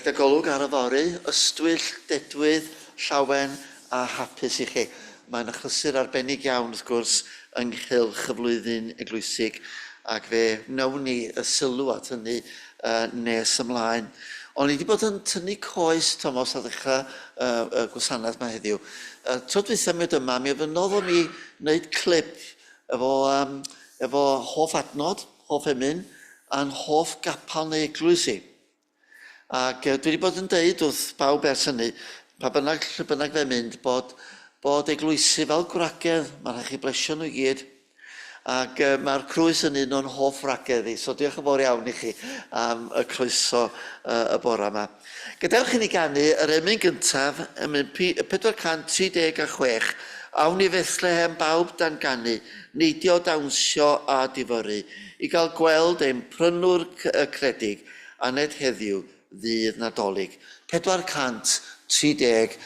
gyda golwg ar yfory, ystwyll, dedwydd, llawen a hapus i chi. Mae'n achlysur arbennig iawn, wrth gwrs, ynghylch y flwyddyn eglwysig, ac fe wnawn ni y sylw at hynny uh, nes ymlaen. O'n i wedi bod yn tynnu coes, Tomos, ar ddechrau uh, y gwasanaeth yma heddiw. Uh, tro dwytha mi oedd yma, mi ofynnodd o mi wneud clip efo, um, efo hoff adnod, hoff emyn, a'n hoff gapel neu eglwys i. Ac dwi wedi bod yn deud wrth bawb ers hynny, pa bynnag, lle bynnag fe'n mynd, bod, bod eglwysi fel gwragedd, mae'n rhaid chi blesio nhw i gyd. Ac uh, mae'r crwys yn un o'n hoff wragedd i, so diolch yn fawr iawn i chi am y croeso uh, y bore yma. Gadewch i ni ganu yr emyn gyntaf, emyn 436, Awn i Fethlehem bawb dan ganu, neidio, dawnsio a difyrru, i gael gweld ein prynwr credig, aned heddiw, ddydd Nadolig. 436.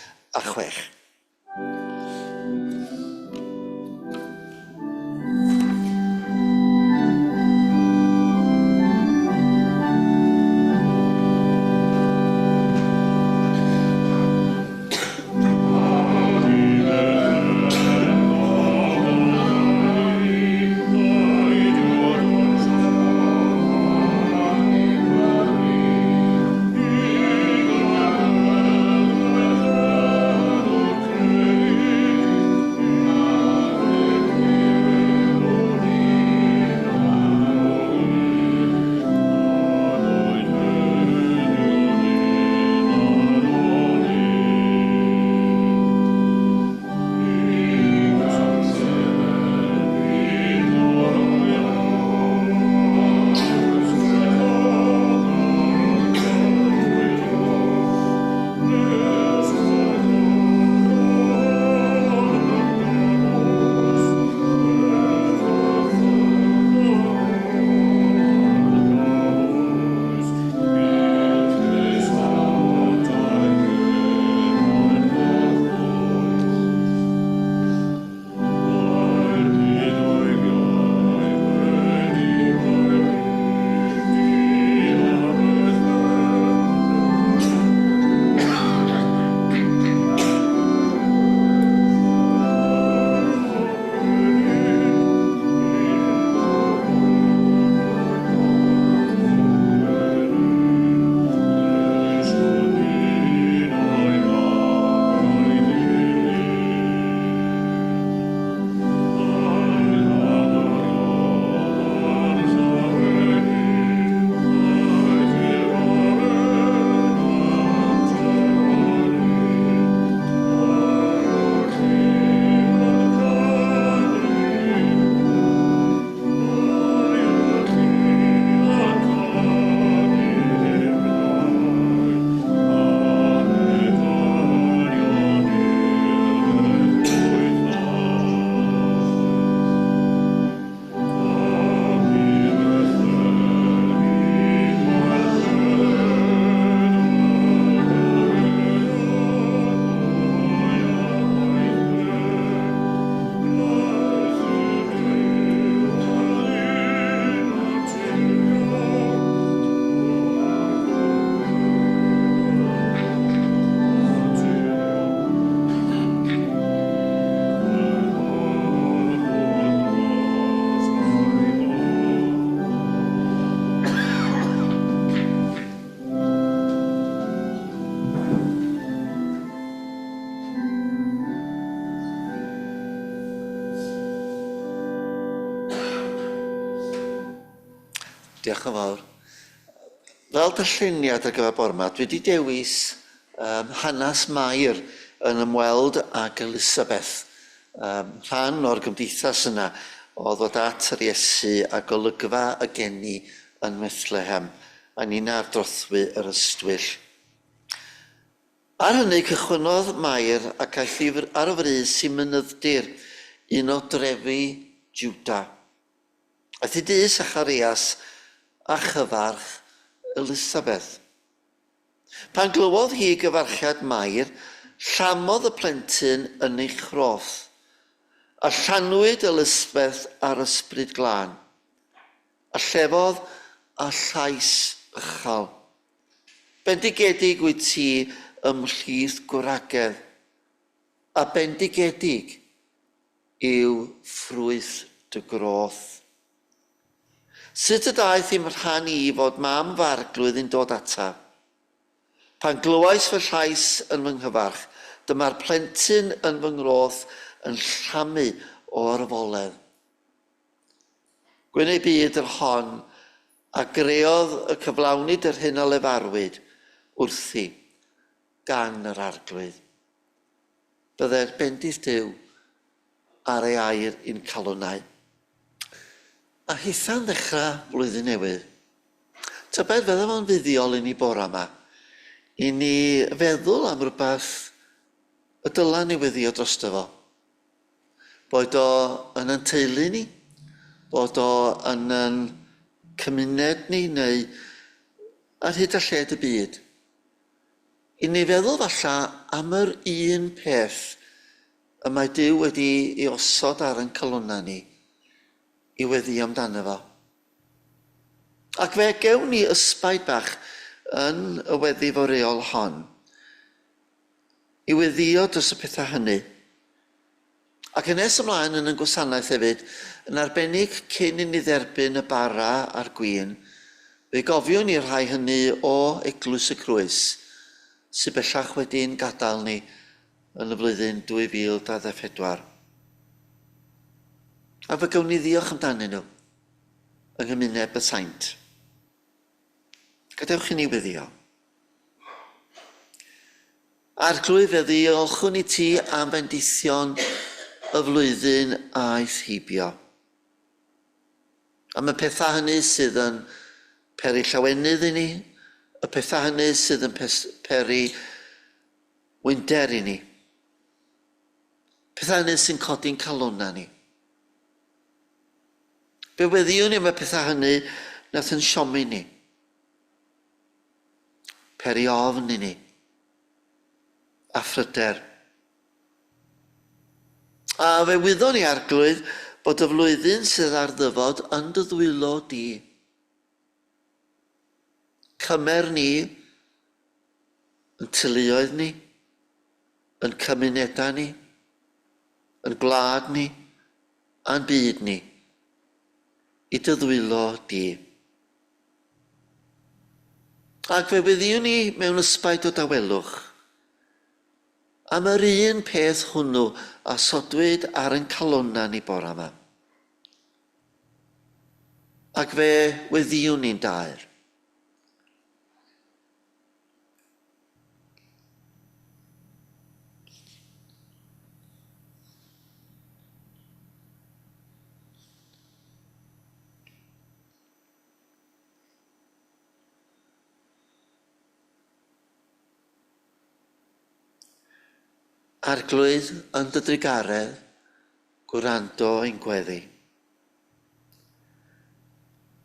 Diolch yn fawr. Fel darlleniad ar gyfer bore yma, dwi wedi dewis um, hanes Mair yn ymweld ag Elisabeth. Um, rhan o'r gymdeithas yna o ddod at yr Iesu a golygfa y geni yn Methlehem, a ni'n ar drothwy yr ystwyll. Ar hynny cychwynnodd Mair ac aeth i ar frys i mynydd-dir, un o drefi Jwda. Aeth i dŷ Sacharias a chyfarch Elisabeth. Pan glywodd hi gyfarchiad Mair, llamodd y plentyn yn ei chroth, a llanwyd Elisabeth â'r Ysbryd Glân, a llefodd â llais uchel. Bendigedig wyt ti ymhlith gwragedd, a bendigedig yw ffrwyth dy groth. Sut y daeth i'm rhan i fod mam fy arglwydd yn dod ataf? Pan glywais fy llais yn fy nghyfarch, dyma'r plentyn yn fy ngroth yn llamu o orfoledd. Gwyn ei byd yr hon a greodd y cyflawnid yr hyn a lefarwyd wrthi gan yr Arglwydd. Byddai'r bendith Duw ar ei air i'n calonnau. A hitha'n ddechrau blwyddyn newydd, tybed fydda fo'n fuddiol i ni bora yma, i ni feddwl am rywbeth y dyla ni weddio drosto fo. Boed o yn yn teulu ni, bod o yn yn cymuned ni, neu ar hyd a lled y byd. I ni feddwl falla am yr un peth y mae Duw wedi ei osod ar yn calonnau ni i weddio amdano fo. Ac fe gewn ni ysbaid bach yn y weddi foreol hon i weddio dros y pethau hynny. Ac yn nes ymlaen yn y gwasanaeth hefyd, yn arbennig cyn i ni dderbyn y bara a'r gwin, fe gofiwn i'r rhai hynny o Eglwys y Crwys sydd bellach wedi'n gadael ni yn y flwyddyn 2024. A fe gawn ni ddiolch amdanyn nhw yng nghymuned y Saint. Gadewch i ni weddio. Arglwydd, fe ddiolchwn i ti am fendithion y flwyddyn aeth heibio. Am y pethau hynny sydd yn peri llawenydd i ni, y pethau hynny sydd yn peri wynder i ni. Pethau hynny sy'n codi'n calonnau ni. Fe weddiwn ni am y pethau hynny nath yn siomi ni. Peri ofn i ni, a phryder. A fe wyddwn ni, Arglwydd, bod y flwyddyn sydd ar ddyfod yn dy ddwylo di. Cymer ni, yn teuluoedd ni, yn cymunedau ni, yn gwlad ni, a'n byd ni, i dy ddwylo di. Ac fe weddïwn ni mewn ysbaid o dawelwch am yr un peth hwnnw a sodwyd ar ein calonnau ni bora yma. Ac fe weddïwn ni'n daer. Arglwydd, yn dy drugaredd, gwrando ein gweddi.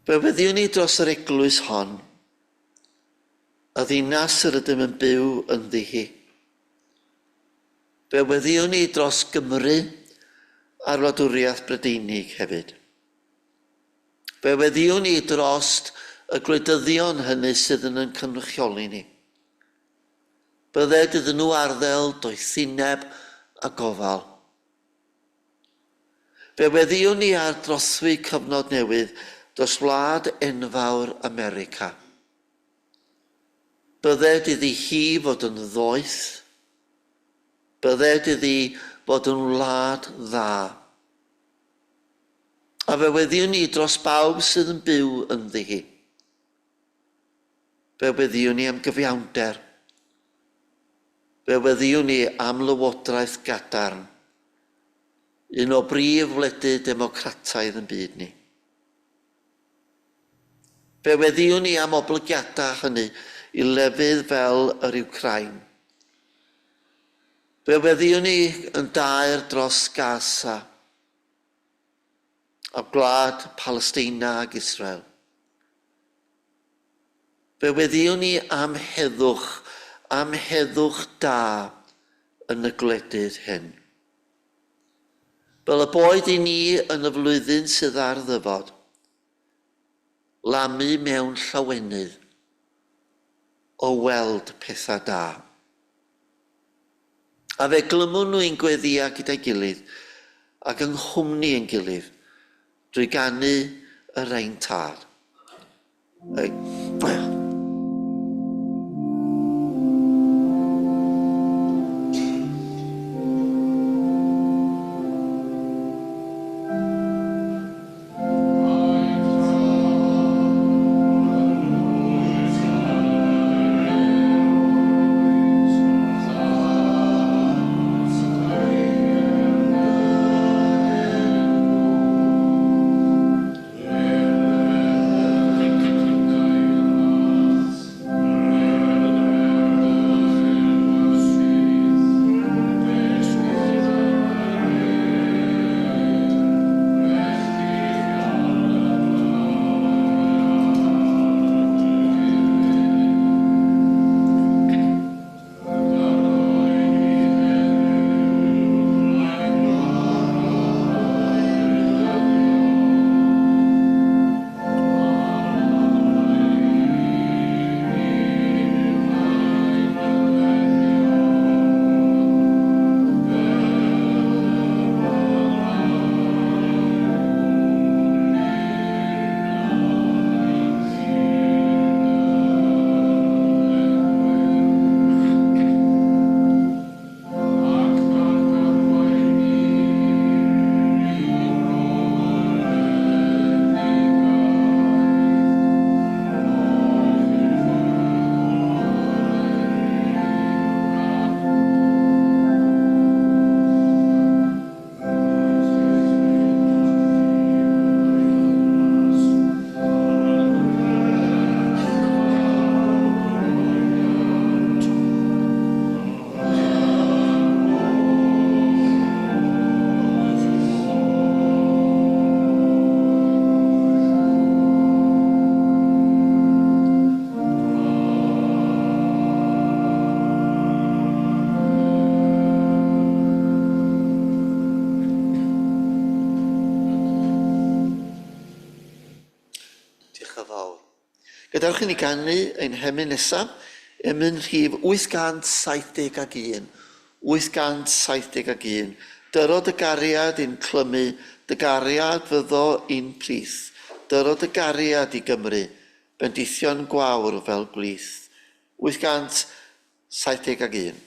Fe weddiwn ni dros yr eglwys hon, y ddinas yr ydym yn byw ynddi hi. Fe weddiwn ni dros Gymru a'r wladwriaeth Brydeinig hefyd. Fe weddïwn ni drost y gwleidyddion hynny sydd yn yn cynrychioli ni. Bydded iddyn nhw arddel doethineb a gofal. Fe weddïwn ni ar drothwy cyfnod newydd dros wlad enfawr America. Bydded iddi hi fod yn ddoeth. Bydded iddi fod yn wlad dda. A fe weddïwn ni dros bawb sydd yn byw ynddi hi. Fe weddïwn ni am gyfiawnder. Fe weddïwn ni am lywodraeth gadarn, un o brif wledydd democrataidd yn byd ni. Fe weddïwn ni am oblygiadau hynny i lefydd fel yr Wcráin. Fe weddïwn ni yn daer dros Gaza a gwlad Palesteina ac Israel. Fe weddïwn ni am heddwch, am heddwch da yn y gwledydd hyn. Fel y boed i ni yn y flwyddyn sydd ar ddyfod, lamu mewn llawenydd. o weld pethau da. A fe glymwn nhw i'n gweddïau gyda'i gilydd ac yng nghwmni ein gilydd drwy ganu yr Ein Tad. Ei, Diolch yn fawr. Gadewch i ni ganu ein hemyn nesaf, emyn rhif 871. 871. Dyro dy gariad i'n clymu, dy gariad fyddo i'n plith. Dyro dy gariad i Gymru, bendithion gwawr fel gwlith. 871.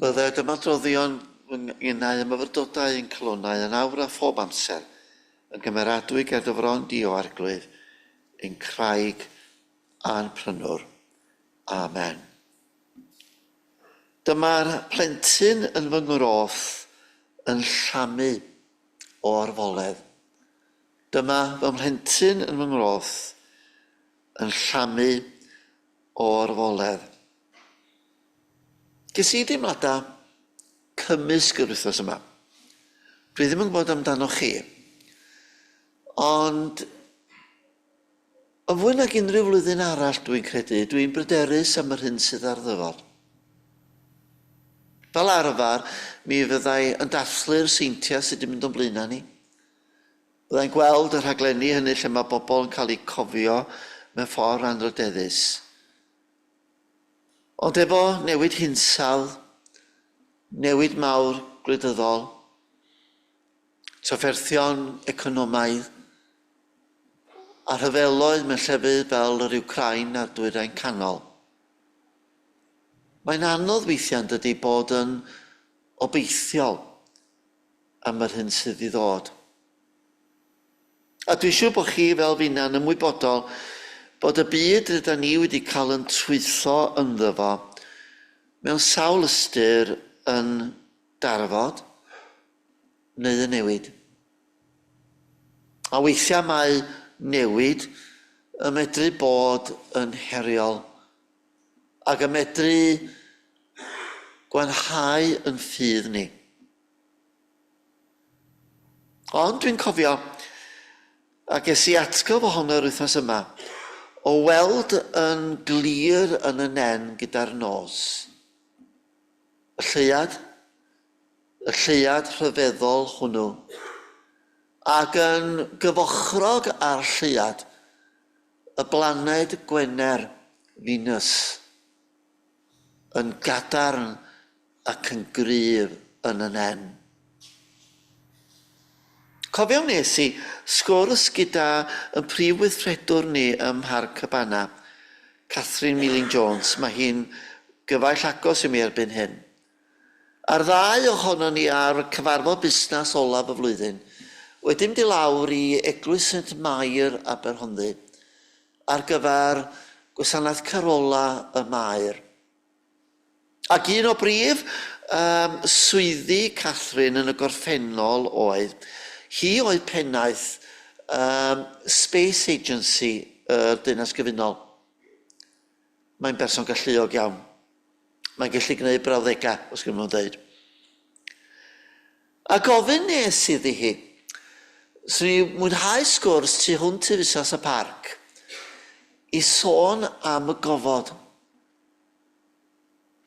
Bydded ymadroddion fy ngenau a myfyrdodau yn calonnau yn awr a phob amser, yn gymeradwy ger dy fron di, O Arglwydd, ein craig a'n prynwr. Amen. Dyma'r plentyn yn fy ngroth yn llamu o orfoledd. Dyma fy mhlentyn yn fy ngroth yn llamu o orfoledd. Ges i deimladau cymysg yr wythnos yma. Dwi ddim yn gwybod amdanoch chi, ond yn fwy nag unrhyw flwyddyn arall dwi'n credu, dwi'n bryderus am yr hyn sydd ar ddyfod. Fel arfer, mi fyddai yn dathlu'r seintiau sydd wedi mynd o'n blaenau ni. Byddai'n gweld y rhaglenni hynny lle mae bobl yn cael eu cofio mewn ffordd anrhydeddus. Ond efo newid hinsawdd, newid mawr gwleidyddol, trafferthion economaidd, a rhyfeloedd mewn llefydd fel yr Wcráin a'r Dwyrain Canol, mae'n anodd weithiau yn dydy bod yn obeithiol am yr hyn sydd i ddod. A dwi'n siŵr bod chi, fel finna'n ymwybodol bod y byd rydan ni wedi cael yn trwytho ynddo fo, mewn sawl ystyr yn darfod neu yn newid. A weithiau mae newid yn medru bod yn heriol ac yn medru gwanhau yn ffydd ni. Ond dwi'n cofio, a ges i atgof ohono yr wythnos yma, o weld yn glir yn y nen gyda'r nos. Y lleuad, y lleuad rhyfeddol hwnnw, ac yn gyfochrog â'r lleuad, y blaned Gwener, Venus, yn gadarn ac yn gryf yn y nen. Cofio wnes i sgwrs gyda yn prif weithredwr ni ym Mharc Cabana, Catherine Mealing Jones, mae hi'n gyfaill agos i mi erbyn hyn. A'r ddau ohonon ni ar cyfarfod busnes olaf y flwyddyn, wedi mynd i lawr i Eglwys Sant Mair Aberhonddu ar gyfer gwasanaeth carola y Maer. Ac un o brif um, swyddi Catherine yn y gorffennol oedd, hi oedd pennaeth um, Space Agency yr Deyrnas Gyfunol. Mae'n berson galluog iawn. Mae'n gallu gwneud brawddegau, os gymryd nhw'n dweud. A gofyn nes iddi hi, swn i mwynhau sgwrs tu hwnt i fusnes y parc, i sôn am y gofod.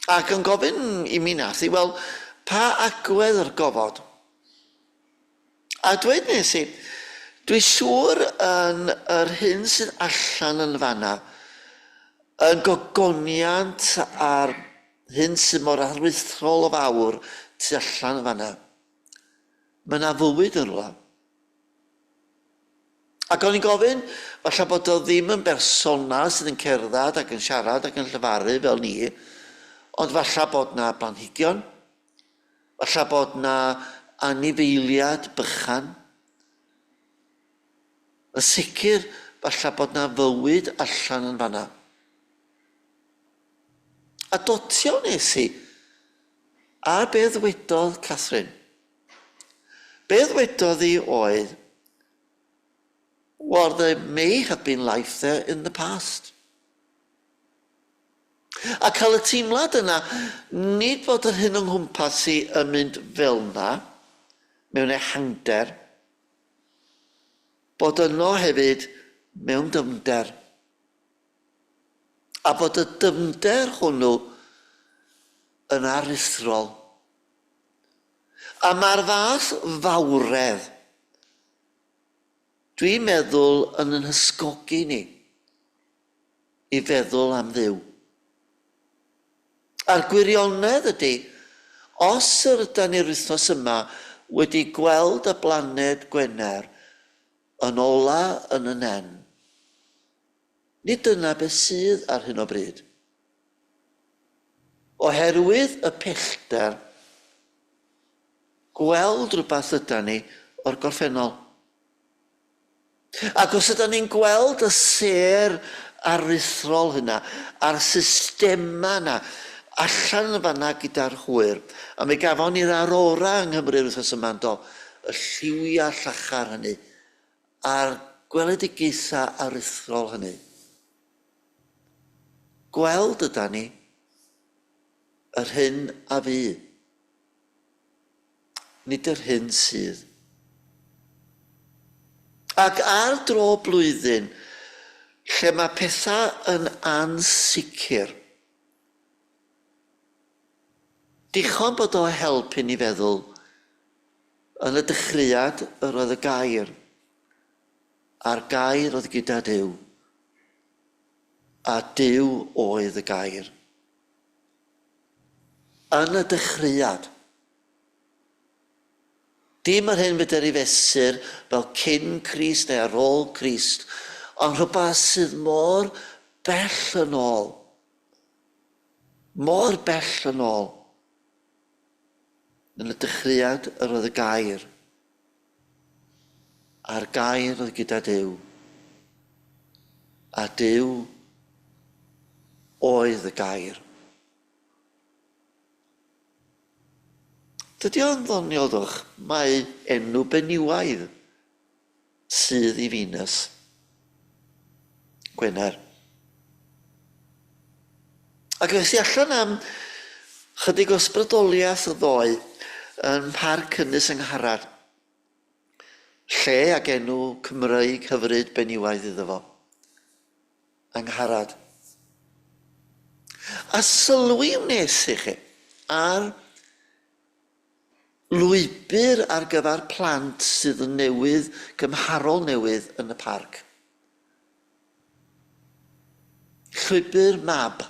Ac yn gofyn i mi nath i, wel, pa agwedd o'r gofod? A dweud nes i, dwi siŵr yn yr hyn sydd allan yn fanna, yn gogoniant a'r hyn sydd mor aruthrol o fawr tu allan yn fanna. Mae yna fywyd yn rhywle. Ac o'n i'n gofyn, falle bod o ddim yn bersona sydd yn cerdded ac yn siarad ac yn llefaru fel ni, ond falle bod na blanhigion, falle bod na anifeiliad bychan. Yn sicr, falle bod na fywyd allan yn fanna. A dotio nes i ar be ddwedodd Catherine. Be ddwedodd hi oedd, Well, there may have been life there in the past. A cael y teimlad yna, nid bod yr hyn yng nghwmpas i yn mynd fel yna, mewn ehangder, bod yno hefyd mewn dyfnder. A bod y dyfnder hwnnw yn aruthrol. A mae'r fath fawredd, dwi'n meddwl, yn yn hysgogi ni i feddwl am Dduw. A'r gwirionedd ydy, os yr ydan ni'r wythnos yma wedi gweld y blaned Gwener yn ola yn y nen, nid dyna beth sydd ar hyn o bryd. Oherwydd y pellter, gweld rhywbeth yda ni o'r gorffennol. Ac os yda ni'n gweld y sêr aruthrol hynna, a'r systemau yna, allan yn fanna gyda'r hwyr, a mi gafon ni'r aurora yng Nghymru yr wythnos yma, yndo, y lliwiau llachar hynny, a'r gweledigaethau aruthrol hynny. Gweld yda ni yr hyn a fu. Nid yr hyn sydd. Ac ar dro blwyddyn lle mae pethau yn ansicr, dichon bod o help i ni feddwl, yn y dechreuad yr oedd y gair, a'r gair oedd gyda Duw, a Duw oedd y gair. Yn y dechreuad. Dim yr hyn fedr ei fesur fel cyn Crist neu ar ôl Crist, ond rhywbeth sydd mor bell yn ôl. Mor bell yn ôl. Yn y dechreuad yr oedd y gair, a'r gair oedd gyda Duw, a Duw oedd y gair. Dydy o'n ddoniol, dwch, mae enw benywaidd sydd i Venus. Gwener. Ac es i allan am chydig o ysbrydoliaeth ddoe yn Mharc Ynys Angharad, lle ag enw Cymreig hyfryd benywaidd iddo fo. Angharad. A sylwi wnes i chi ar lwybr ar gyfer plant sydd yn newydd, gymharol newydd yn y parc. Llwybr mab.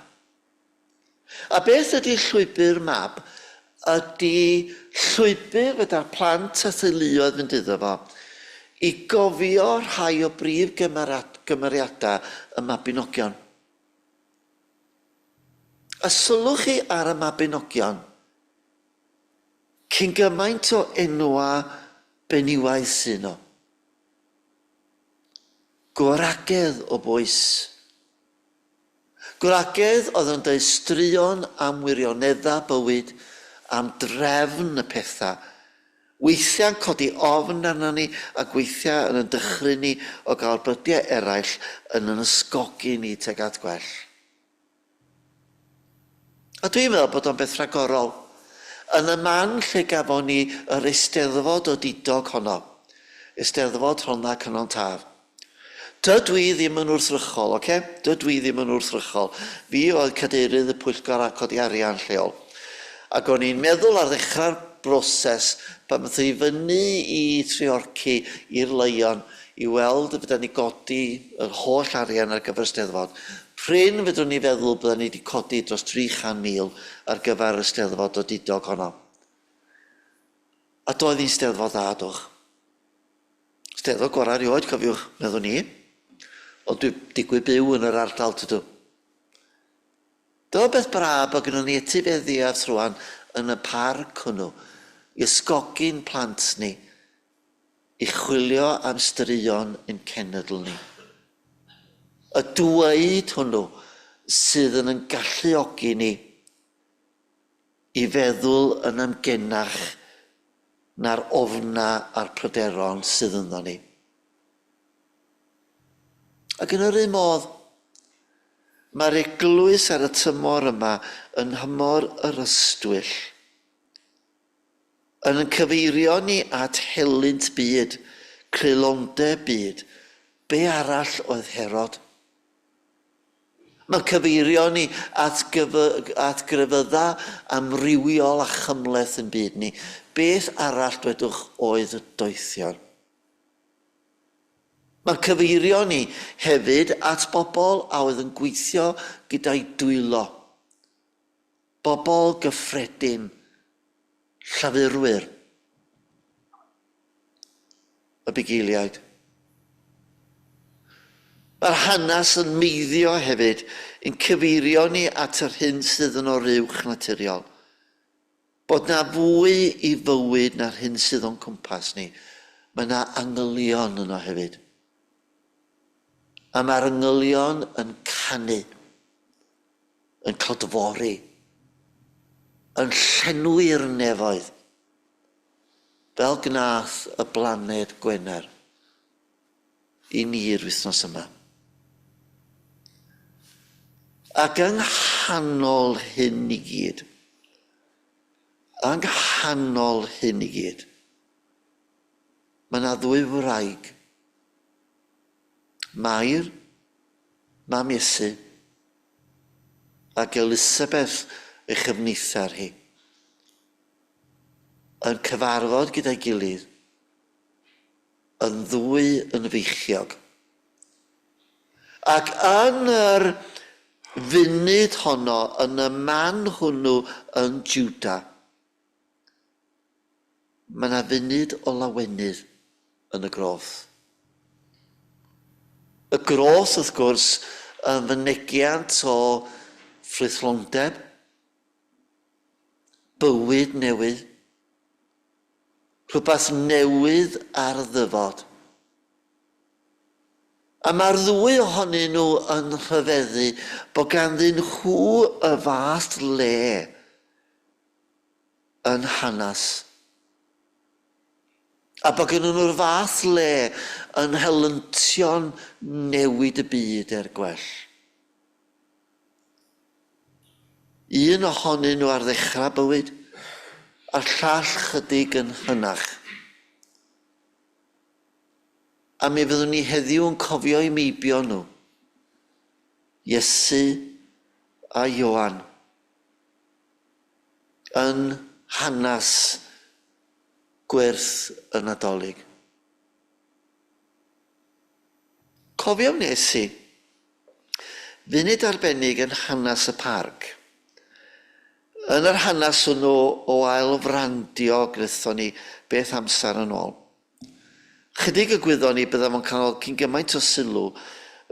A beth ydy llwybr mab? Ydy llwybr gyda'r plant a theuluoedd fynd iddo fo i gofio rhai o brif gymeriadau y Mabinogion. A sylwch chi ar y Mabinogion, cyn gymaint o enwa benywaidd sydd yno. Gwragedd o bwys. Gwragedd oedd yn dweud straeon am wirioneddau bywyd, am drefn y pethau. Weithiau'n codi ofn arnon ni ac weithiau yn yn dychryn ni o gael brydiau eraill yn yn ysgogi ni tuag at gwell. A dwi'n meddwl bod o'n beth rhagorol. Yn y man lle gafon ni yr Eisteddfod odidog honno, Eisteddfod Rhondda Cynon Taf, Dydw i ddim yn wrthrychol, ocê? Dydw i ddim yn wrthrychol. Fi oedd cadeirydd y pwyllgor a codi arian lleol. Ac o'n i'n meddwl ar ddechrau'r broses, pan ddaethon ni fyny i Treorci i'r Lion i weld y fydden ni godi yr holl arian ar gyfer y Steddfod, prin fedrwn ni feddwl bydden ni wedi codi dros 300,000 ar gyfer y Steddfod odidog honno. A doedd hi'n Steddfod dda, dwch. Steddfod gorau erioed, cofiwch, meddwn i. Ond dwi digwydd byw yn yr ardal, tydw. Dyma beth braf bod gennym ni etifeddiaeth rwan yn y parc hwnnw i ysgogi'n plant ni i chwilio am straeon ein cenedl ni. Y dweud hwnnw sydd yn yn galluogi ni i feddwl yn amgenach na'r ofnau a'r pryderon sydd ynddo ni. Ac yn yr un modd, mae'r eglwys ar y tymor yma yn nhymor yr ystwyll, yn yn cyfeirio ni at helynt byd, creulondeb byd. Be arall oedd Herod? Mae'n cyfeirio ni at, at grefyddau amrywiol a chymhleth yn byd ni. Beth arall, dwedwch, oedd y doethion? Mae'n cyfeirio ni hefyd at bobl a oedd yn gweithio gyda'i dwylo. Bobl gyffredin, llafurwyr, y bugeiliaid. Mae'r hanes yn meiddio hefyd, yn cyfeirio ni at yr hyn sydd yn oruwch naturiol. Bod 'na fwy i fywyd na'r hyn sydd o'n cwmpas ni. Mae 'na angylion yno hefyd. A mae'r angylion yn canu, yn clodfori, yn llenwi'r nefoedd, fel gnath y blaned Gwener i ni'r wythnos yma. Ac yng nghanol hyn i gyd, yng nghanol hyn i gyd, mae yna ddwy wraig, Mair, mam Iesu, ac Elisabeth ei chyfnither hi, yn cyfarfod gyda'i gilydd yn ddwy yn feichiog. Ac yn yr funud honno, yn y man hwnnw yn Juda, mae yna funud o lawenydd yn y groth. Y groth, wrth gwrs, yn fynegiant o ffrwythlondeb, bywyd newydd, Rhywbeth newydd ar ddyfod. A mae'r ddwy ohonyn nhw yn rhyfeddu bod ganddyn nhw y fath le yn hanes. A bod gennyn nhw'r fath le yn helyntion newid y byd er gwell. Un ohonyn nhw ar ddechrau bywyd, a'r llall chydig yn hynach. A mi fyddwn ni heddiw yn cofio eu meibion nhw, Iesu a Ioan, yn hanes gwyrth y Nadolig. Cofio wnes i funud arbennig yn hanes y parc. Yn yr hanes hwnnw o ail-frandio gwnaethon ni beth amser yn ôl. Chydig y gwyddon ni bydda fo'n cael cyn gymaint o sylw,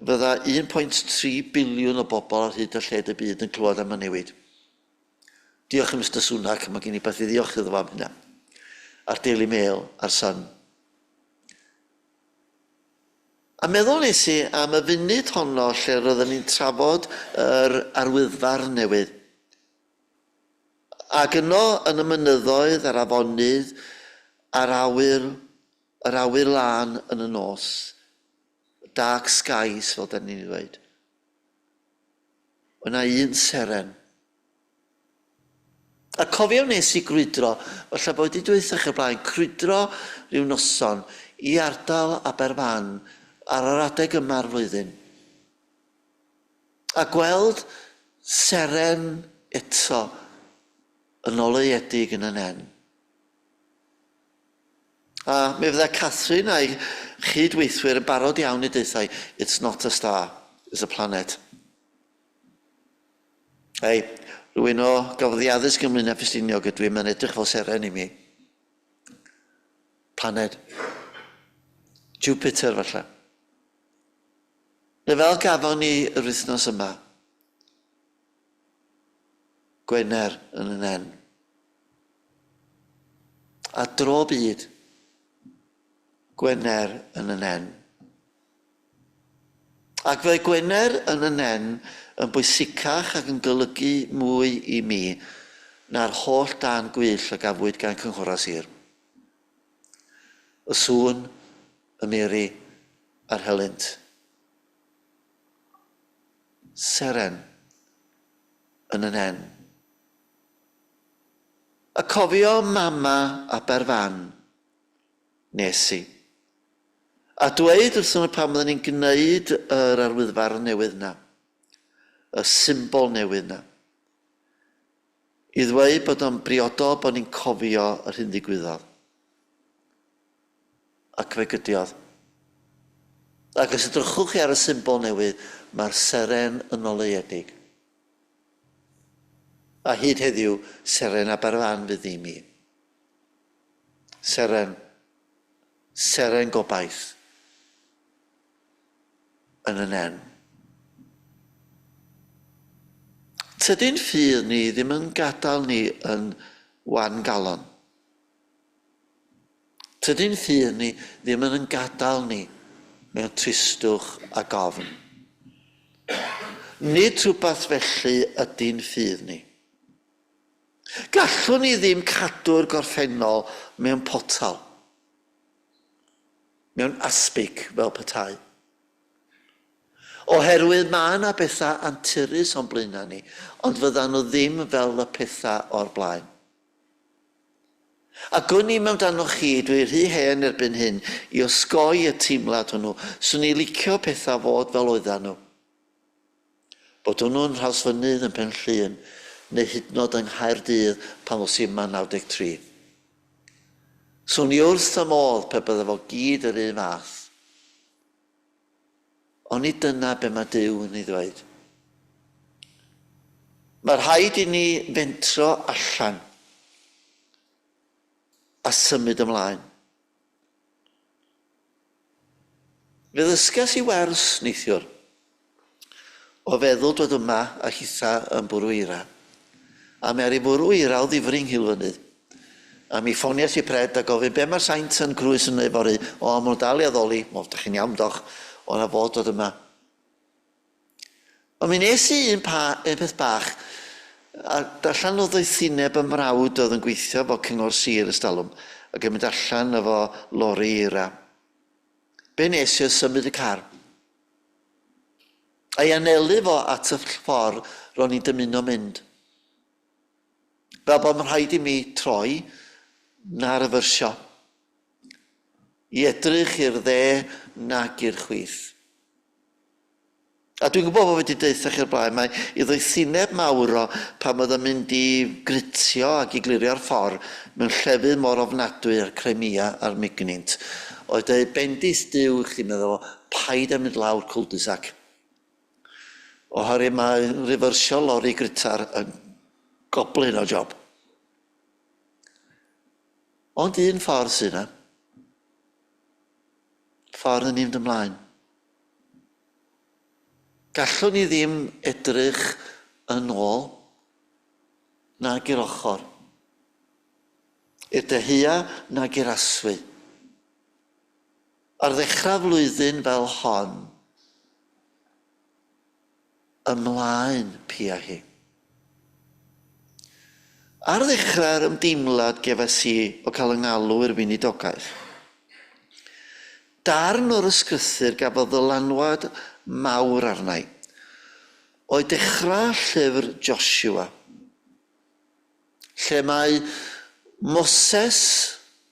fydda 1.3 biliwn o bobl ar hyd a lled y byd yn clywed am y newid. Diolch i Mister Sunak, mae gen i beth i ddiolch iddo fo am hynna. A'r Daily Mail a'r Sun. A meddwl nes i am y funud honno lle roedden ni'n trafod yr arwyddfarn newydd. Ac yno yn y mynyddoedd a'r afonydd a'r awyr, yr awyr lân yn y nos, dark skies fel 'dan ni'n ei ddweud, oedd 'na un seren. A cofio wnes i grwydro, falle bod wedi dweud wrthoch chi o'r blaen, crwydro rhyw noson i ardal Aberfan ar yr adeg yma'r flwyddyn. A gweld seren eto yn oleuedig yn y nen. A mi fydda Catherine a'i chyd-weithwyr yn barod iawn i deutha i, it's not a star, it's a planet. Hei, rhywun o gafodd ei addysg ym Mlaenau Ffestiniog ydw i, mae'n edrych fel seren i mi. Planed. Jupiter falle. Neu fel gafon ni yr wythnos yma. Gwener yn y nen. A dro byd. Gwener yn y nen. Ac fe Gwener yn y nen yn bwysicach ac yn golygu mwy i mi na'r holl dân gwyllt a gafwyd gan Cynghorau Sir. Y sŵn, y miri, a'r helynt. Seren yn y nen. A cofio mama Aberfan nes i. A dweud wrthon nhw pan fydden ni'n gwneud yr arwyddfarn newydd 'na, y symbol newydd 'na, i ddweud bod o'n briodol bod ni'n cofio yr hyn ddigwyddodd. Ac fe gydiodd. Ac os edrychwch chi ar y symbol newydd, mae'r seren yn oleuedig. A hyd heddiw, seren Aberfan fydd i mi. Seren. Seren gobaith. yn y nen. Tydi'n ffydd ni ddim yn gadael ni yn wan galon. Tydi'n ffydd ni ddim yn yn gadael ni mewn tristwch a gofn. Nid rhywbeth felly ydy'n ffydd ni. Gallwn ni ddim cadw'r gorffennol mewn potal, mewn aspic fel petai. Oherwydd mae yna bethau anturus o'n blaenau ni, ond fyddan nhw ddim fel y pethau o'r blaen. A gwn i'm amdanoch chi, dwi rhy hen erbyn hyn i osgoi y teimlad hwnnw. Swn i licio pethau fod fel oeddan nhw. Bod hwnnw yn Nhrawsfynydd, yn Pen Llŷn, neu hyd yn oed yng Nghaerdydd pan ddos i yma yn 93. Swn i wrth fy modd pe bydde fo gyd yr un fath. Ond nid dyna be mae Duw yn ei ddweud. Mae rhaid i ni fentro allan a symud ymlaen. Fe ddysges i wers neithiwr o feddwl dod yma a hitha yn bwrw eira. A mi aru fwrw eira o ddifri Nghilfynydd. A mi ffoniais i Pred a gofyn be mae'r saint yn Crwys yn neud fory. O, ma nhw'n dal i addoli. Wel, dych chi'n iawn, doch. O, na fod dod yma. Ond mi nes i un, pa, un peth bach, a darllen o ddoethineb y mrawd oedd yn gweithio efo Cyngor Sir ystalwm, ac yn mynd allan efo lori eira. Be nes i oedd symud y car. A'i anelu fo at y ffordd ro'n i'n dymuno mynd. Fel bod yn rhaid i mi troi na refersio. I edrych i'r dde nag i'r chwith. A dwi'n gwybod bod wedi deutha chi'r blaen, mae i ddoethineb mawr o pan oedd yn mynd i grytio ac i glirio'r ffordd mewn llefydd mor ofnadwy â'r Crimea a'r Mignint, oedd dweud bendith Duw i chdi, meddwl fo, paid â mynd lawr cul-de-sac. Oherwydd mae rifyrsio lori grytar yn goblyn o job. Ond un ffordd sydd yna. Ffordd yn mynd ymlaen. Gallwn ni ddim edrych yn ôl nag i'r ochr. I'r dehua nag i'r aswy. Ar ddechrau flwyddyn fel hon, ymlaen pia hi. Ar ddechrau'r ymdeimlad gefais i o cael 'y ngalw i'r weinidogaeth, darn o'r ysgrythur gafodd ddylanwad mawr arna i, oedd dechrau llyfr Joshua, lle mae Moses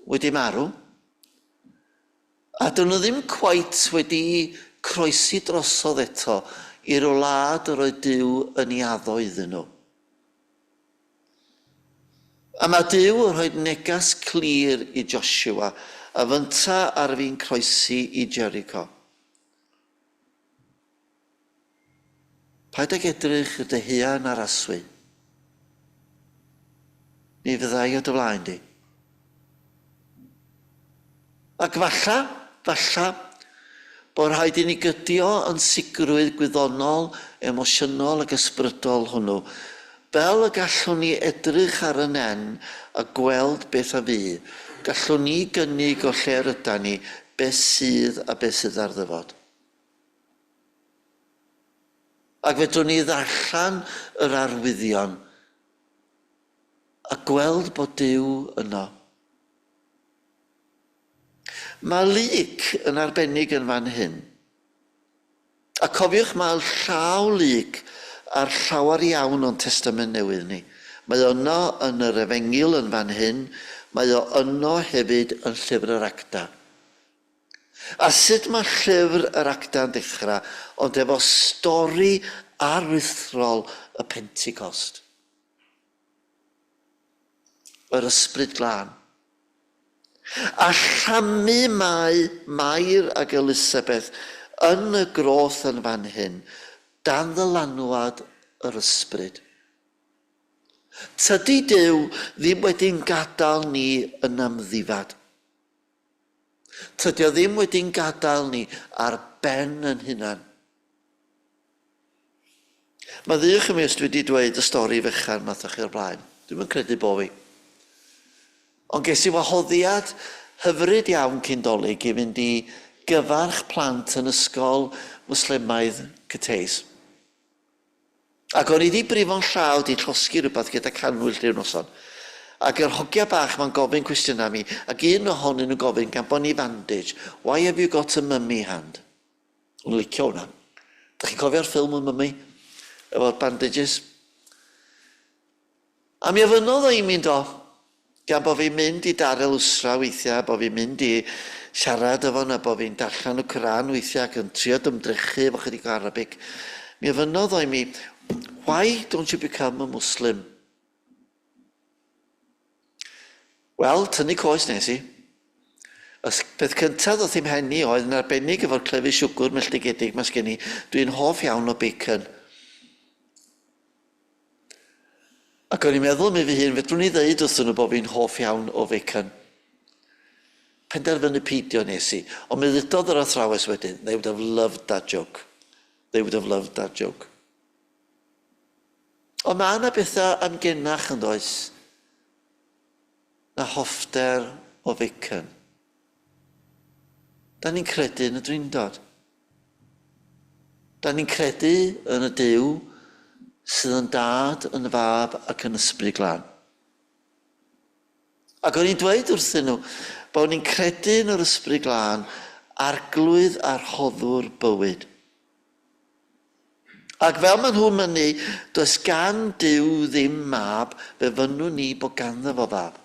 wedi marw, A dyn nhw ddim cweit wedi croesi drosodd eto i'r wlad yr oedd Duw yn ei addo iddyn nhw. A mae Duw yn rhoi neges clir i Joshua a fynta ar fin croesi i Jericho. Paid ag edrych i'r deheuau na'r aswy. Mi fydda i o dy flaen di. Ac falla, falla, bod rhaid i ni gydio yn sicrwydd gwyddonol, emosiynol ac ysbrydol hwnnw, fel y gallwn ni edrych ar y nen a gweld beth a fu, gallwn ni gynnig o lle rydan ni beth sydd a beth sydd ar ddyfod. Ac fedrwn ni ddarllen yr arwyddion a gweld bod Duw yno. Mae Luc yn arbennig yn fan hyn. A cofiwch mae llaw Luc ar llawer iawn o'n Testament Newydd ni. Mae o yno yn yr Efengyl yn fan hyn, mae o yno hefyd yn Llyfr yr Actau. A sut mae llyfr yr Acta'n dechrau, ond efo stori aruthrol y Pentecost. Yr Ysbryd Glân. A llamu mae Mair ag Elisabeth yn y groth yn fan hyn, dan ddylanwad yr Ysbryd. Tydi Duw ddim wedi'n gadael ni yn amddifad. Tydi o ddim wedi'n gadael ni ar ben yn hunan. Maddeuwch i mi os dwi wedi dweud y stori fechan 'ma wrthoch chi o'r blaen. Dwi'm yn credu bo' fi. Ond ges i wahoddiad hyfryd iawn cyn 'Dolig i fynd i gyfarch plant yn ysgol Mwslemaidd Cathays. Ac o'n i 'di brifo'n llaw, 'di llosgi rhywbeth gyda cannwyll ryw noson. Ac yr hogia bach 'ma'n gofyn cwestiynau mi, ac un ohonyn nhw'n gofyn, gan bo' ni bandage, why have you got a mummy hand? O'n i'n licio hwnna. Dach chi'n cofio'r ffilm y mummy? Efo'r bandages? A mi ofynnodd o i mi yndo, gan bo fi'n mynd i Dar el Usra weithiau, bo fi'n mynd i siarad efo nhw, bo fi'n darllen y Quran weithiau ac yn trio ymdrechu efo chydig o Arabic, mi ofynnodd o i mi, why don't you become a Muslim? Wel, tynnu coes nes i. Y peth cyntaf ddoth i'm mhen i oedd, yn arbennig efo'r clefyd siwgwr melltigedig 'ma sgen i, dwi'n hoff iawn o bacon. Ac o'n i'n meddwl am i fy hun, fedrwn i ddeud wrthyn nhw bod fi'n hoff iawn o fecon. Penderfynu peidio nes i. Ond mi ddudodd yr athrawes wedyn, they would have loved that joke. They would have loved that joke. Ond mae yna bethau amgenach yn does na hoffter o fecon. Da ni'n credu yn y Drindod. Da ni'n credu yn y Duw sydd yn Dad, yn Fab ac yn Ysbryd Glân. Ac o'n i'n dweud wrthyn nhw bod ni'n credu yn yr Ysbryd Glân, arglwydd a rhoddwr bywyd. Ac fel maen nhw'n mynnu, does gan Duw ddim mab, fe fynnwn ni bod ganddo fo fab.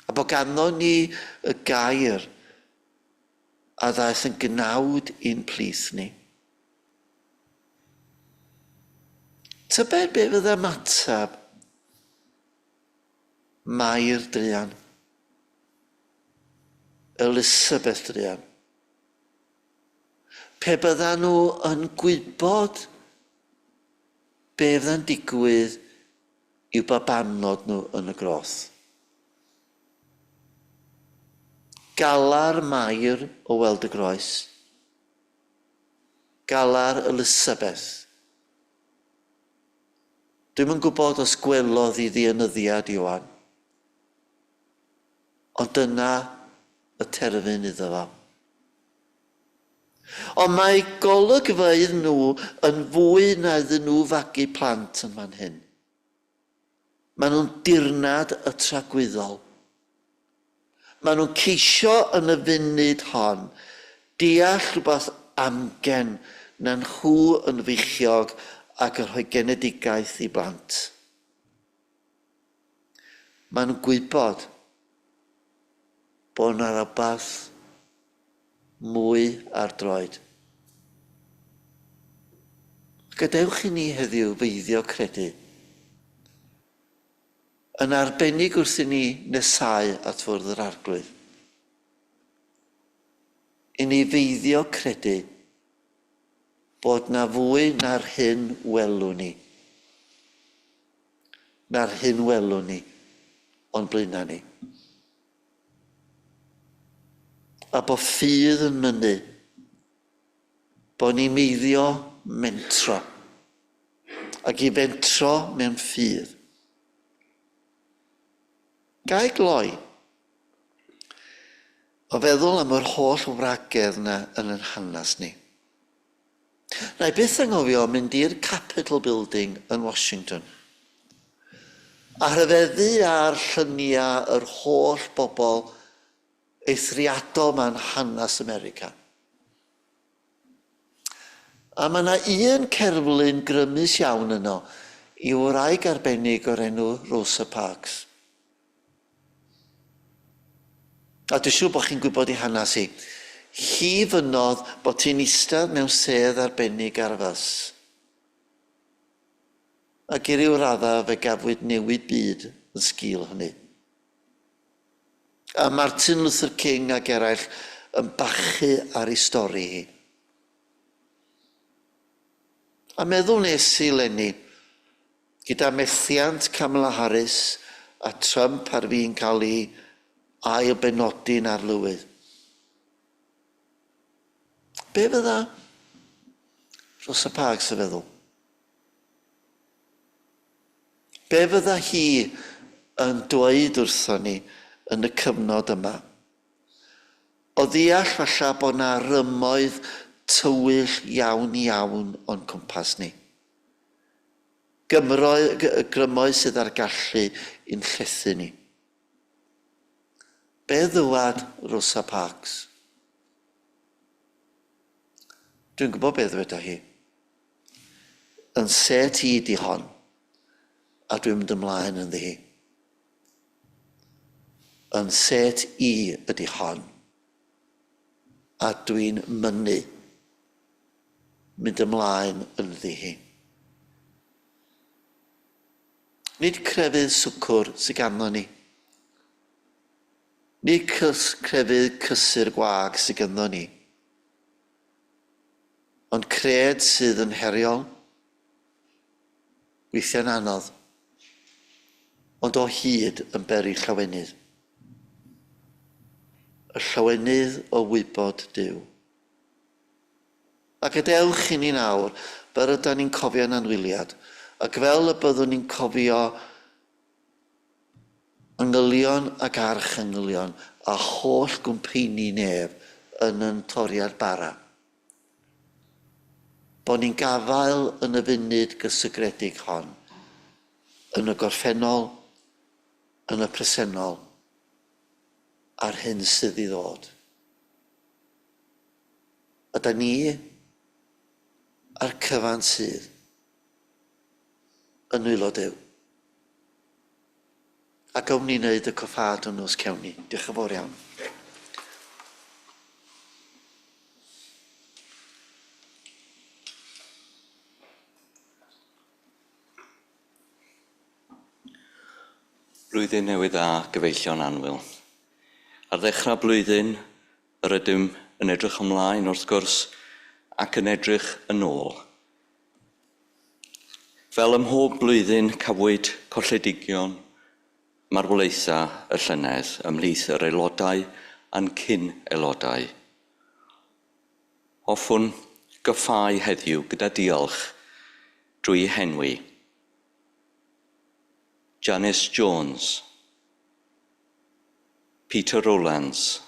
A bod ganddo ni y gair a ddaeth yn gnawd i'n plith ni. Tybed be fydde ymateb Mair druan, Elisabeth druan, pe byddan nhw yn gwybod be fydda'n digwydd i'w babanod nhw yn y groth. Galar Mair o weld y groes. Galar Elisabeth. Dwi'm yn gwybod os gwelodd hi ddienyddiad Ioan. Ond dyna y terfyn iddo fo. Ond mae golygfeydd nhw yn fwy na iddyn nhw fagu plant yn fan hyn. Maen nhw'n dirnad y tragwyddol. Maen nhw'n ceisio yn y funud hon deall rhywbeth amgen na nhw yn feichiog ac yn rhoi genedigaeth i blant. Maen nhw'n gwybod bod yna rywbeth mwy ar droed. Gadewch i ni heddiw feiddio credu, yn arbennig wrth i ni nesáu at fwrdd yr Arglwydd, i ni feiddio credu bod 'na fwy na'r hyn welwn ni, na'r hyn welwn ni o'n blaenau ni. A bod ffydd yn mynnu bod ni'n meiddio mentro ac i fentro mewn ffydd. Ga i gloi? O feddwl am yr holl wragedd 'na yn yn hanes ni. Na i byth anghofio mynd i'r Capitol Building yn Washington a rhyfeddu ar lluniau yr holl bobl eithriadol 'ma yn hanes America. A mae 'na un cerflun grymus iawn yno i wraig arbennig o'r enw Rosa Parks. A dwi'n siŵr bod chi'n gwybod ei hanes hi. Hi fynnodd bod hi'n eistedd mewn sedd arbennig ar y fys. Ac i ryw raddau fe gafwyd newid byd yn sgil hynny. A Martin Luther King ac eraill yn bachu ar ei stori hi. A meddwl nes i 'leni, Gyda methiant Kamala Harris a Trump ar fin cael ei ail-benodi'n arlywydd, be fydda Rosa Parks yn feddwl? Be fydda hi yn dweud wrthon ni yn y cyfnod yma? O ddeall falla bod 'na rymoedd tywyll iawn iawn o'n cwmpas ni. Gymroedd, grymoedd sydd â'r gallu i'n llethu ni. Be ddywed Rosa Parks? Dwi'n gwybod be ddyweda hi. Yn set i di hon, a dwi'n mynd ymlaen ynddi hi. Yn set i ydi hon, a dwi'n mynnu mynd ymlaen ynddi hi. Nid crefydd swcwr sy ganddo ni. Nid crefydd cysur gwag sy ganddo ni. Ond cred sydd yn heriol, weithiau'n anodd, ond o hyd yn beri llawenydd. Y llawenydd o wybod Duw. A gadewch i ni nawr, fel rydan ni'n cofio'n anwyliad, ac fel y byddwn ni'n cofio angylion ac archangylion a holl gwmpeini nef yn yn toriad bara, bod ni'n gafael yn y funud gysegredig hon, yn y gorffennol, yn y presennol, a'r hyn sydd i ddod. A da ni a'r cyfan sydd yn nwylo Duw. A gawn ni wneud y coffâd hwnnw os cewn ni. Diolch yn fawr iawn. Blwyddyn Newydd Dda, gyfeillion annwyl. Ar ddechrau blwyddyn, yr ydym yn edrych ymlaen, wrth gwrs, ac yn edrych yn ôl. Fel ym mhob blwyddyn, cafwyd colledigion marwolaethau y llynedd ymhlith yr aelodau a'n cyn-aelodau. Hoffwn goffáu heddiw gyda diolch drwy henwi Janice Jones, Peter Rowlands,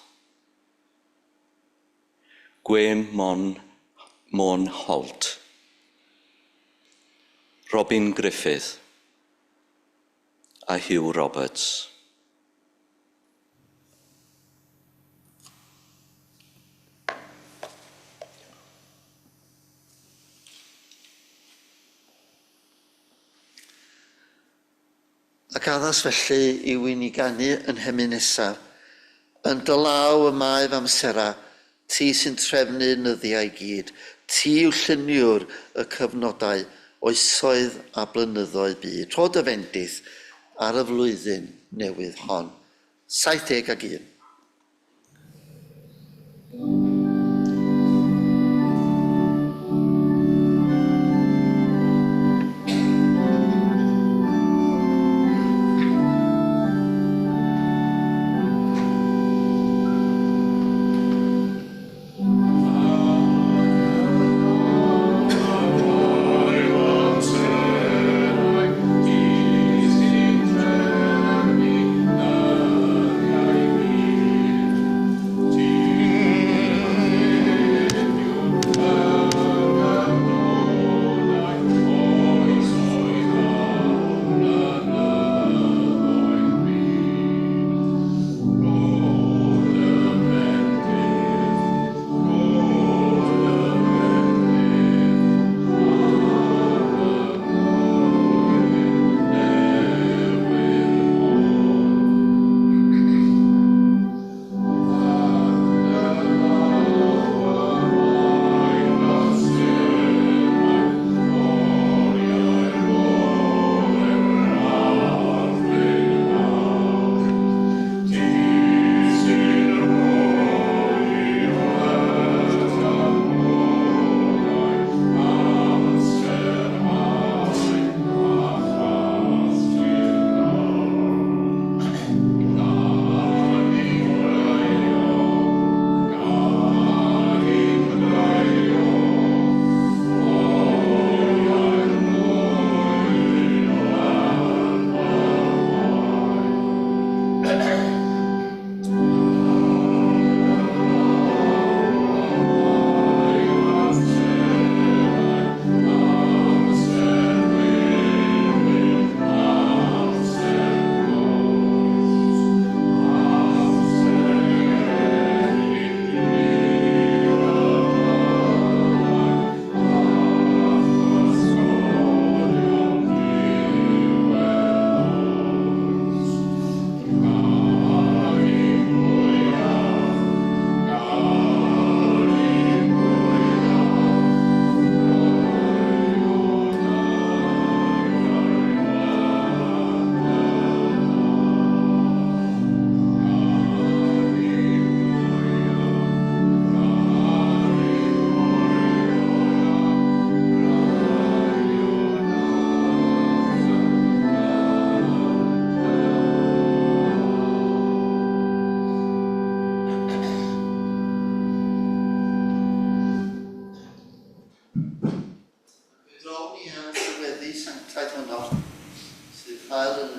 Gwen Mon, Môn Holt, Robin Griffith a Hugh Roberts. Ac addas felly yw i ni ganu yn hemyn nesaf, Yn dy law y mae fy amserau, ti sy'n trefnu nyddiau i gyd, ti yw lluniwr y cyfnodau, oesoedd a blynyddoedd byd. Rho dy fendith ar y flwyddyn newydd hon. 71.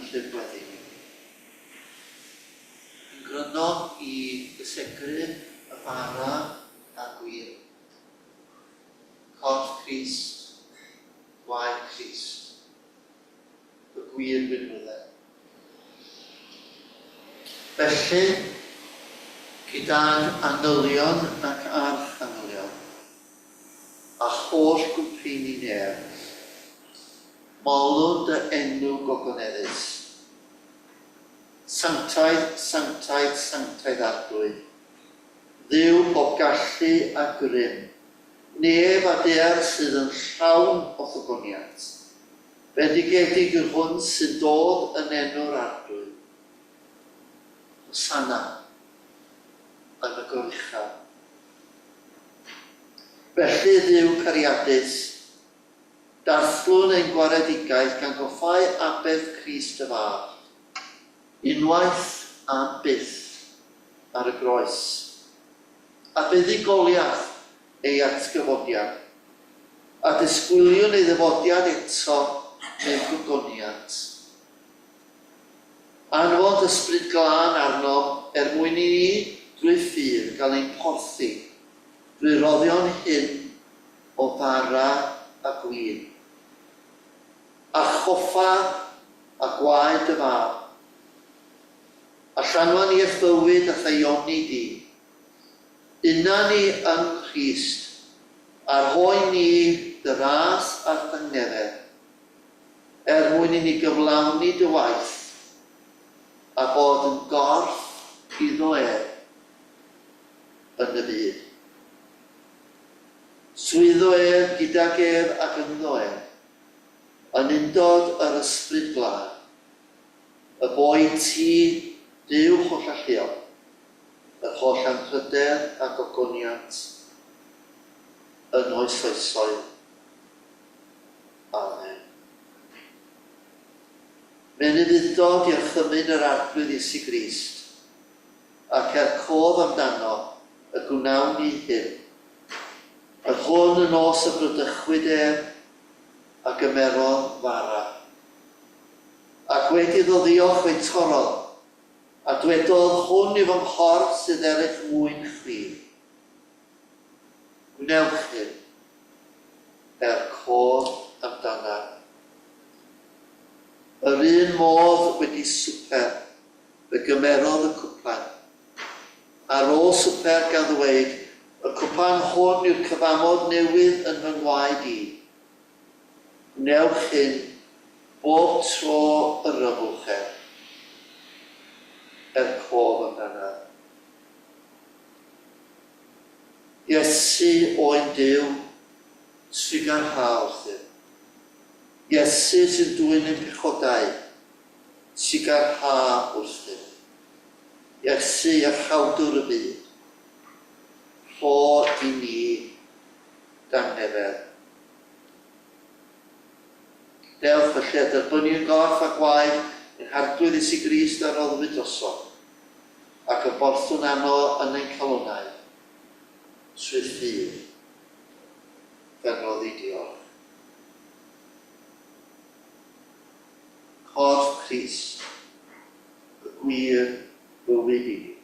llyfr gweddi ni. Yn gryno i gysegru y bara a'r gwin. Corff Crist, gwaed Crist, y gwir winwydden. Felly, gydag angylion ac archangylion, a holl gwmpeini nef, molwn dy enw gogoneddus. Sanctaidd, sanctaidd, sanctaidd Arglwydd, Dduw pob gallu a grym, nef a daear sydd yn llawn o'th ogoniant. Bendigedig yw'r hwn sy'n dod yn enw'r Arglwydd. Hosanna yn y goruchaf. Felly, Dduw cariadus, dathlwn ein gwaredigaeth gan goffáu aberth Crist y Fab, unwaith am byth ar y groes, a buddugoliaeth ei atgyfodiad, a disgwyliwn ei ddyfodiad eto mewn gogoniant. Anfon Ysbryd Glân arnom er mwyn i ni, drwy ffydd, gael ein porthi drwy roddion hyn o fara a gwin, a choffa a gwaed dy Fab, a llanwa ni â'th fywyd a thaioni di. Una ni yng Nghrist, a rhoi ni dy ras a'r thyngefedd, er mwyn i ni gyflawni dy waith, a bod yn gorff iddo ef yn y byd. Trwyddo ef, gydag ef ac ynddo ef, yn undod yr Ysbryd Glân, y bo i ti, Duw hollalluog, yr holl anrhydedd a gogoniant yn oes oesoedd. Amen. Mewn ufudd-dod i orchymyn yr Arglwydd Iesu Grist, ac er cof amdano y gwnawn ni hyn, yr hwn y nos y bradychwyd ef, a gymerodd fara. Ac wedi iddo ddiolch fe'i torrodd, a dwedodd, Hwn yw fy nghorff sydd er eich mwyn chwi. Gwnewch hyn er cof amdanaf. Yr un modd wedi swper, fe gymerodd y cwpan. Ar ôl swper gan ddweud, Y cwpan hwn yw'r cyfamod newydd yn fy ngwaed i. Gwnewch hyn bob tro yr yfwch ef, er cof amdanaf. Iesu, Oen Duw, trugarha wrthym. Iesu sy'n dwyn ein pechodau, trugarha wrthym. Iesu, Iachawdwr y byd, rho i ni dangnefedd. Dewch felly a derbyniwn gorff a gwaed ein Harglwydd Iesu Grist a roddwyd drosom, ac y borthwn arno yn ein calonnau, trwy ffydd, gan roddi diolch. Corff Crist, y gwir fywyd i ni.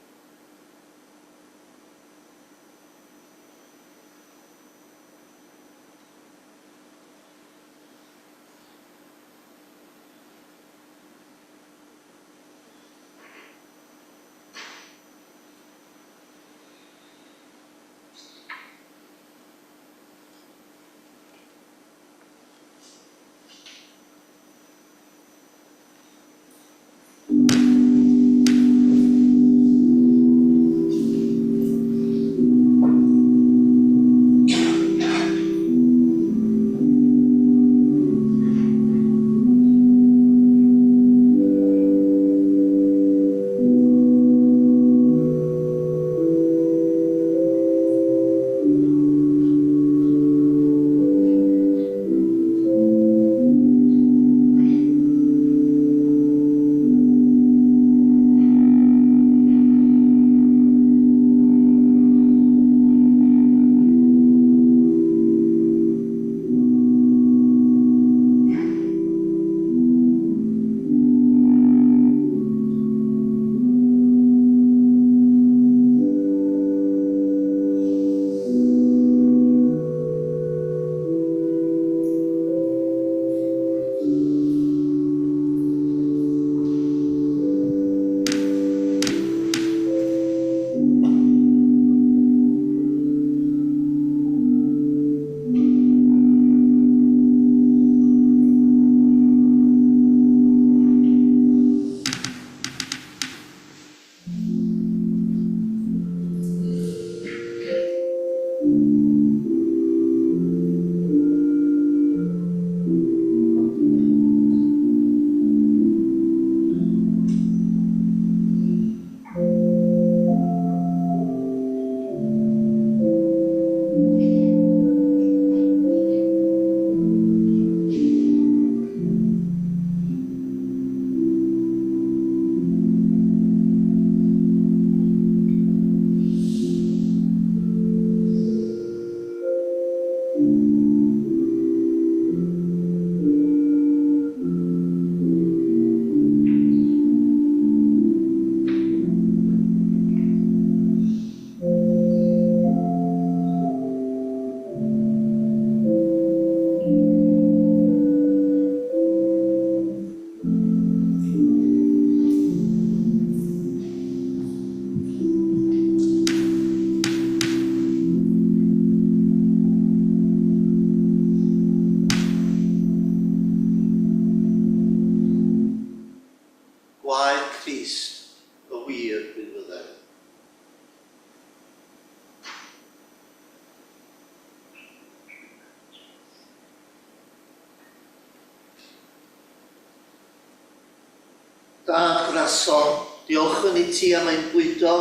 Dad gwraso, diolchwn i ti am ein bwydo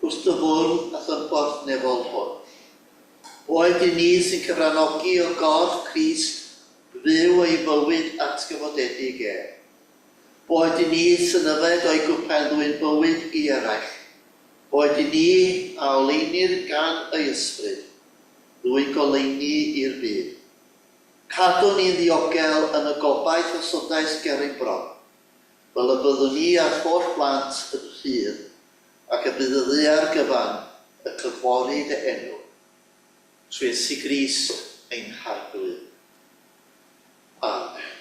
wrth dy fwrdd a thymborth nefol hwn. Boed i ni sy'n cyfranogi o gorff Crist fyw ei fywyd atgyfodedig ef. Boed i ni sy'n yfed o'i gwpan ddwyn bywyd i eraill. Boed i ni a oleinir gan ei ysbryd, ddwyn goleuni i'r byd. Cadw ni'n ddiogel yn y gobaith osodais ger ein bron, fel y byddwn ni a'r holl blant yn rhydd, ac y bydd y ddaear gyfan yn clodfori dy enw. Trwy Iesu Grist ein Harglwydd. Amen.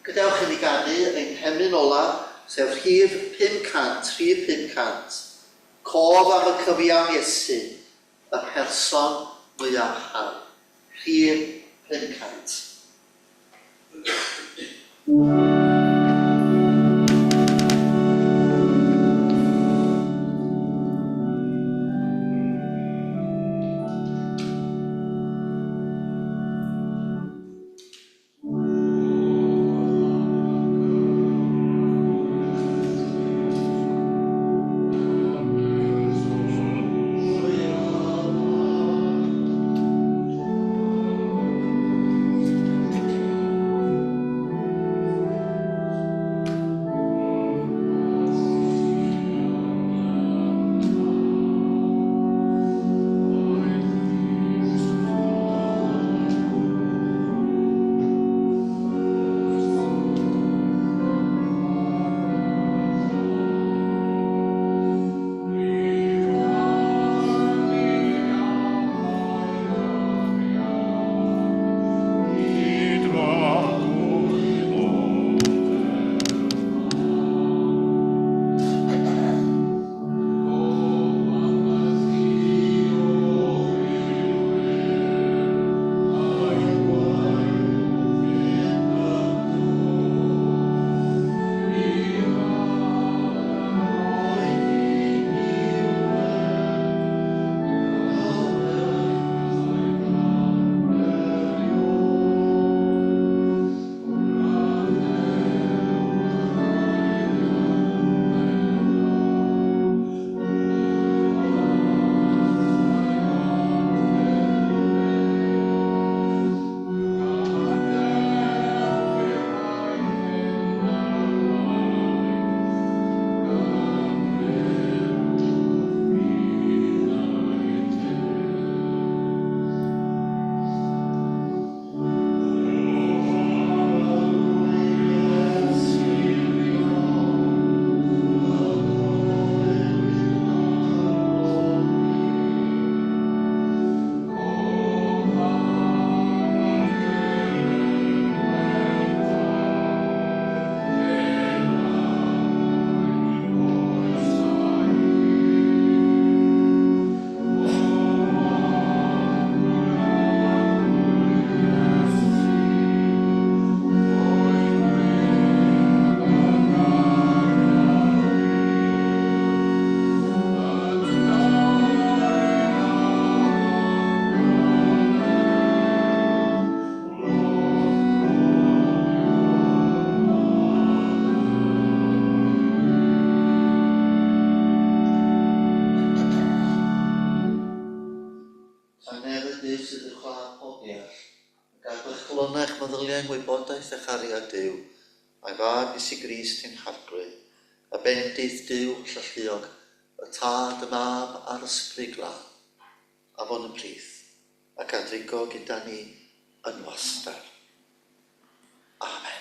Gadewch i ni ganu ein hemyn olaf, sef rhif 500, rhif 500. Cof am y cyfiawn Iesu, y person mwyaf hardd. Rhif 500. Ngwybodaeth a chariad Duw, a'i fab Iesu Grist ein Harglwydd, a bendith Duw hollalluog, y Tad, y Mab a'r Ysbryd Glân, a fod yn plith, ac a drigo gyda ni yn wastad. Amen.